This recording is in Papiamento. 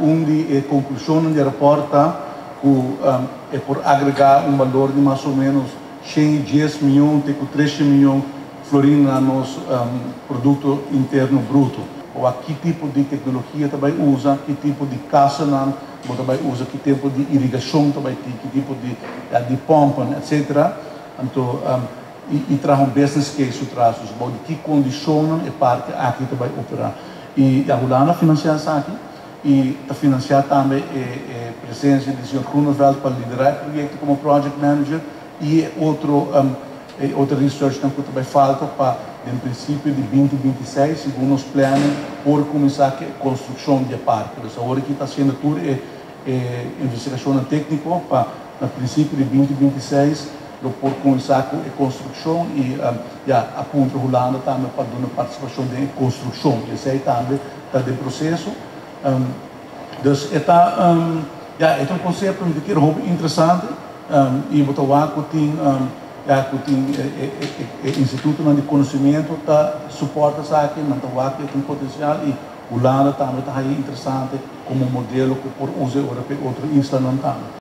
Un di e konklushonnan di e rapòrt ta ku e por agregá un balor di mas o ménos 110 mion te ku 300 mion florin na nos produkto interno bruto. O ki tipo di teknologia ta bai usa, ki tipo di kasnan bo ta bai usa, ki tipo di irigashon ta bai tin, ki tipo di pòmp, etc. Anto, i traha un business case atras, bou di ki kondishon e parke aki ta bai operá. I Hulanda a finansiá esaki i ta finansiá tambe e presensia di señor Groeneveld pa liderá e proyekto komo project manager i otro research ku tambe falta pa den prinsipio di 2026, segun nos planning, por kuminsá ku konstrukshon di e parke. Anto, awor ku ta hasiendo tur e investigashon tékniko pa na prinsipio di 2026 lo por kuminsá ku e konstrukshon i ja, a puntra Hulanda tambe pa duna partisipashon den konstrukshon. Esei tambe ta den proseso. Dus ta ja, e ta un konsepto ku ta hopi interesante i bo ta wak ku tin ja, ku tin e instituto di konosementu ta suportá esaki, nan ta wak ku tin potensial i Hulanda tambe ta interesante komo modelo ku por usa pa otro islanan tambe.